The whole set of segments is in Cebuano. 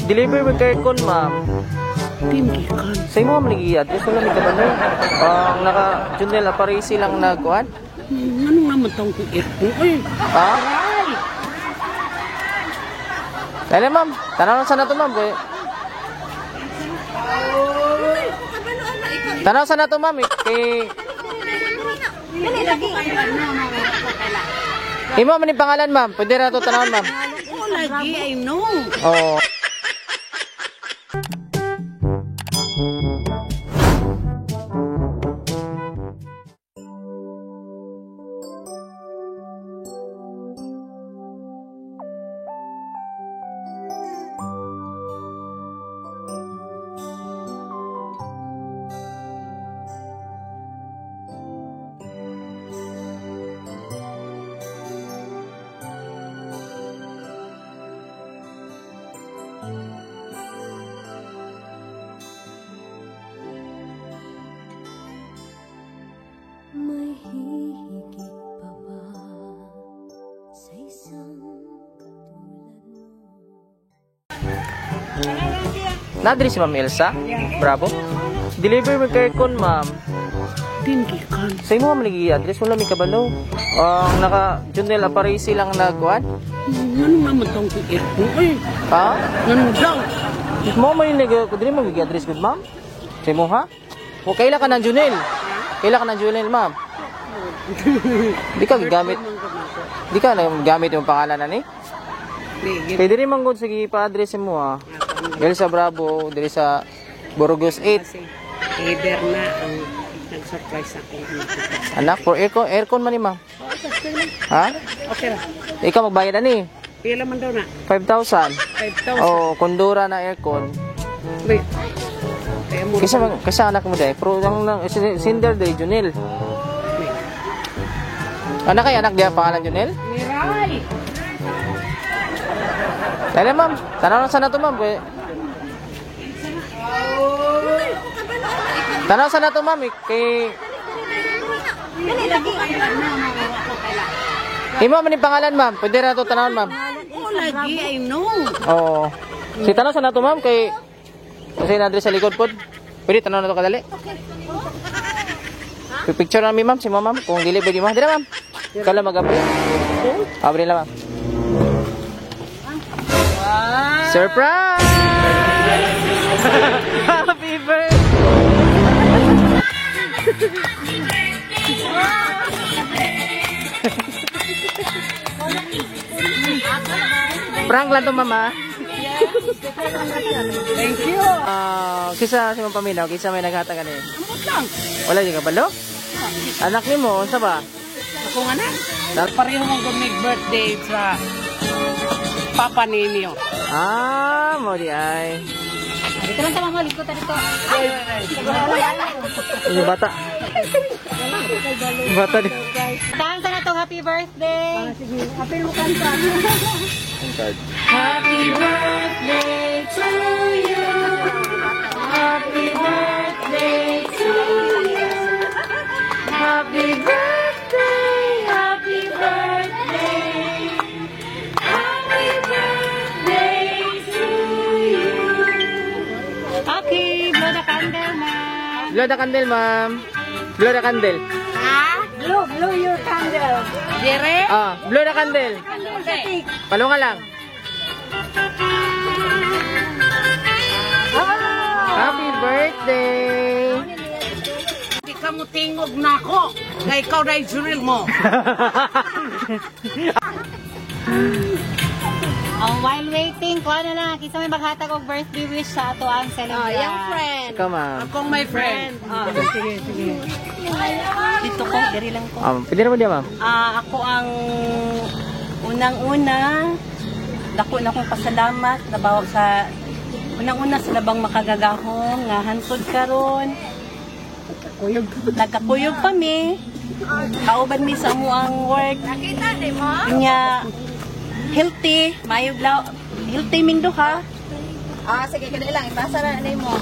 Deliver with aircon, ma'am. Team gikan. Sa imo man nagi address, wala may kabalo. Ang naka Junel Aparisi lang nagkuan. Ano naman tong kong aircon eh? Ha? Dali, ma'am. Tanaw sa na to, ma'am. Kay tanaw sa na to, ma'am. Eh. Kay imo man yung pangalan, ma'am. Pwede na to tanawon, ma'am. Oh, lagi, I know. Oo. May hihigit pa ba sa isang katulad mo? Nadri si Ma'am Elsa. Bravo. Deliver with aircon, ma'am. Team gikan. Sa imo man nagi address, wala may kabalo. Ang naka Junel Aparisi lang nagkuan. Ano naman tong kong aircon eh? Ha? Ano daw? Mo may nag dili mo address gud, ma'am. Sa imo ha? O kaila ka ng Junel? Kaila ka ng Junel, ma'am? Di ka gigamit. Di ka na gamit yung pangalan ani? Kay diri man gud sige pa-address mo ha. Elsa Bravo diri sa Burgos 8. Kasi either na ang nag-surprise ako. Anak, for aircon, aircon man ni, ma'am. Ha? Okay ra. Ikaw magbayad ani? Pila man daw na? 5,000. 5,000. Oh, kondura na aircon. Wait. Kaya mo. Kaysa kaysa anak mo dai, pero ang sinder dai Junel. Anak kay anak diya pangalan Junel? Miray! Dali, ma'am. Tanaw sa na to, ma'am. Kay tanaw sa na to, ma'am. Eh. Kay imo man yung pangalan, ma'am. Pwede na to tanawon, ma'am. Oh, lagi, I know. Oo. Si tanaw sa na to, ma'am, kay kasi na sa likod pod. Pwede tanaw na to kadali. Picture namin, ma'am, si ma'am, ma'am. Kung dili pwede, ma'am. Dili, ma'am. Kala mag-abri. Abri lang, ma'am. Surprise! Happy birthday! Prank lang to, mama. Thank you. Ah, kisa si Ma'am Paminaw, kisa may naghatag ani. Ambot lang. Wala di ka balo? Anak nimo unsa ba? Ako nga na. Pareho mong gumig birthday sa Papa ninyo. Ah, mo di ay. Dito lang sa mga likod dito. Yung bata. Bata di. Tahan sa na to, happy birthday. Sige, apil mo kanta. Happy birthday to you. Happy birthday to you. Happy birthday, happy birthday. Happy birthday to you. Okay, blow the candle, ma'am. Blow the candle, ma'am. Blow the candle. Blow, blow your candle. Dire? Ah, blow the candle. Palunga lang. Happy birthday! Di ka mo tingog na ako. Kaya ikaw na yung mo. Oh, while waiting, kuha na lang. Kisa may maghatag og birthday wish sa ato ang celebrant. Oh, yung friend. Ikaw, ma'am. Akong my friend. Ah, sige, sige. Dito ko, diri lang ko. Pwede naman diya, ma'am. Ah, ako ang unang-una, dako na akong pasalamat nabaw sa unang-una sa labang makagagahong nga hantod karon. Kuyog. Nagkakuyog pa mi. Kauban mi sa amuang work. Nakita ni mo? Nya healthy, mayo law, healthy ming duha. Ah, sige, kadali lang. Ipasa na ni mo.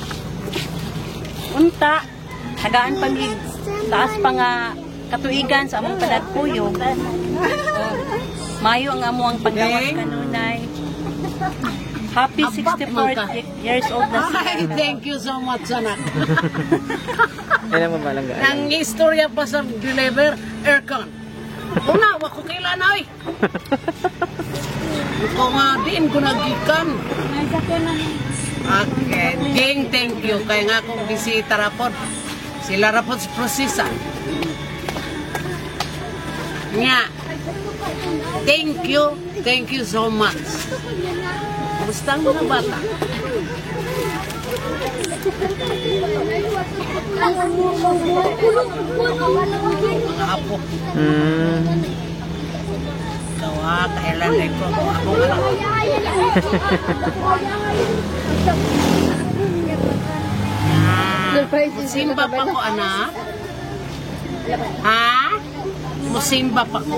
Unta, tagaan pa mi taas pa nga katuigan sa among panagkuyog. Oh, mayo ang amuang panggawas kanunay. Happy Abot man ka. 64 years old na siya. Ay, thank you so much, anak. Kailan mo malangga? Nang istorya pa sa deliver, aircon. Una, wa ko kailan ay. Ko nga din ko nagikan. Okay, gang, thank you. Kaya nga akong bisita rapod. Sila rapod sa prosesa. Nga, thank you. Thank you so much. Kumusta ang mga bata? Mga apo. Ikaw ha, kailan na ko. Akong anak. Ah, musimba pa ko, anak. Ha? Musimba pa ko.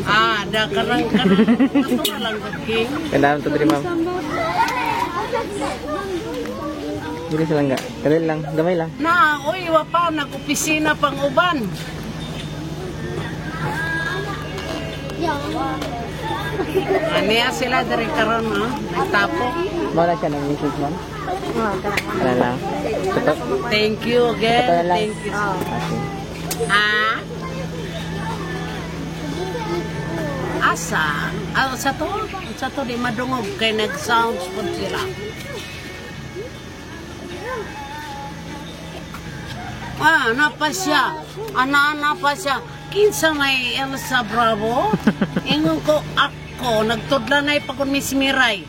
Ah, da karang karang ito lang king. Kailangan to diri, ma'am. Dili sa langga. Kadali lang, gamay lang. Na, oy, wa pa nag-opisina pang uban. Aniya sila diri karon no, nagtapo. Mao na siya ng message, ma'am. Kana lang. Ito. Thank you again. Ito na lang. Thank you. Okay. Ah? Asa? Ah, sa to? Sa to di madungog kay nag-sounds po sila. Ah, napa siya. Ana, napa siya. Kinsa may Elsa Bravo? Ingon ko, ako, nagtudla na ipakon Miss Miray.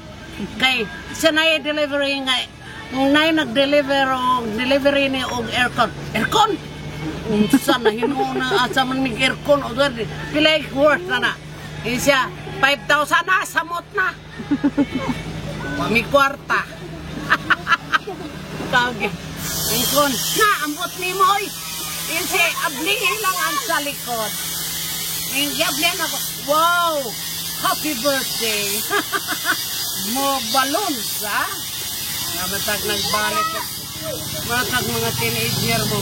Kay, siya na delivery nga, nay nag-deliver og delivery ni og aircon. Aircon? Unsa na hinuuna asa man mig aircon o pila worth na na. Ingon siya, 5,000 na, samot na. Mami kwarta. Kage. Ingkon, na, ambot ni mo, oy. Insi, ablihi lang ang sa likod. Insi, ablihan ako. Wow! Happy birthday! Mo balloons, ha? Namatag nagbalik. Matag mga teenager mo.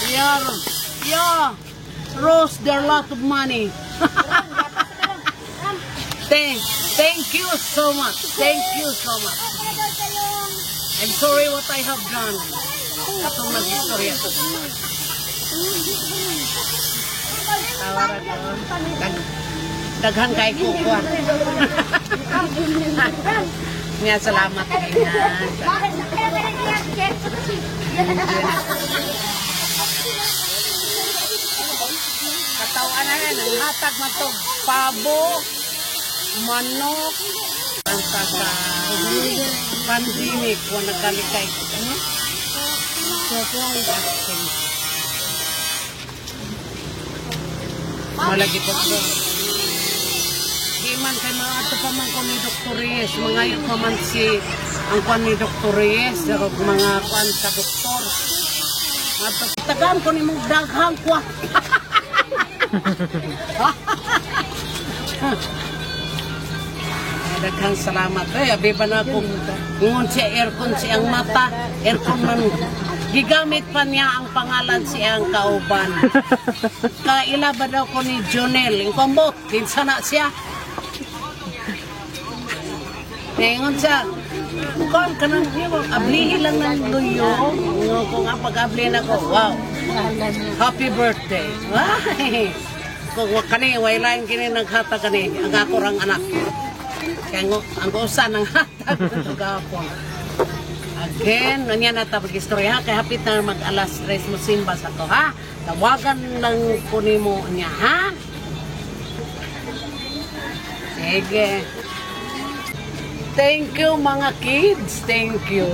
Yeah, yeah. Rose, there a lot of money. Thank you so much. Thank you so much. I'm sorry what I have done. Katong nag-istorya. Tawaran ko. Daghan kay kukuan. Nga, salamat. Katawan na yan, ang hatag man to, pabo, manok, basta sa pandemic, wala nagkalikay. Malagi po ko. Di man kay mga ato pa man ko ni Dr. Reyes, mga yun pa man si ang kwan ni Dr. Reyes, mga kwan sa doktor. Ato, tagaan ko ni mong daghang kwa. Daghang salamat. Eh, abi ba na kung ngon siya aircon siyang mata, aircon man gigamit pa niya ang pangalan siyang kauban. Kaila ba daw ko ni Jonel? Yung kambot, kinsa na siya. Ingon siya, kon kanang ablihi lang ng luyo. Ingon ko nga pag-abli na ko, wow. Happy birthday. Ay. Kung kani way lain kini naghatag kani ang ako rang anak. Kaya ang usa nang hatag gapon. Again, unya na ta pag-istorya ha, kay hapit na mag alas 3 mo simba sa ko ha. Tawagan lang ko nimo niya ha. Sige. Thank you mga kids. Thank you.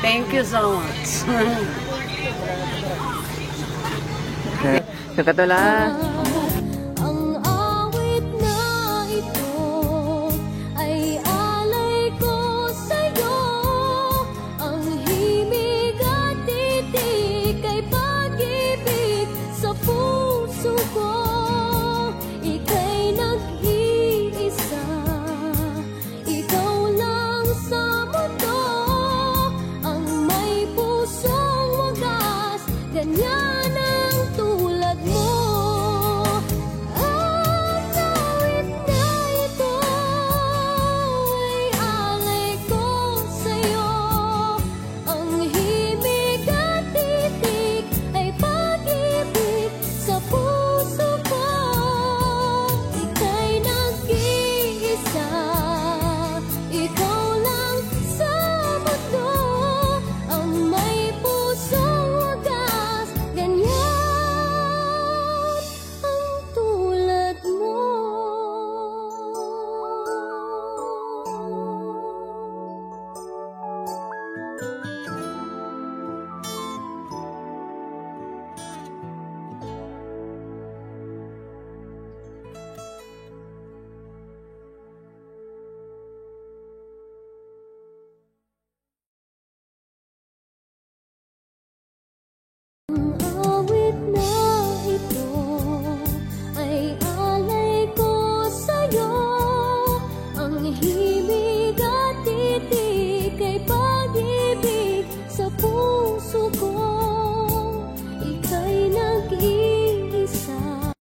Thank you so much. So katula.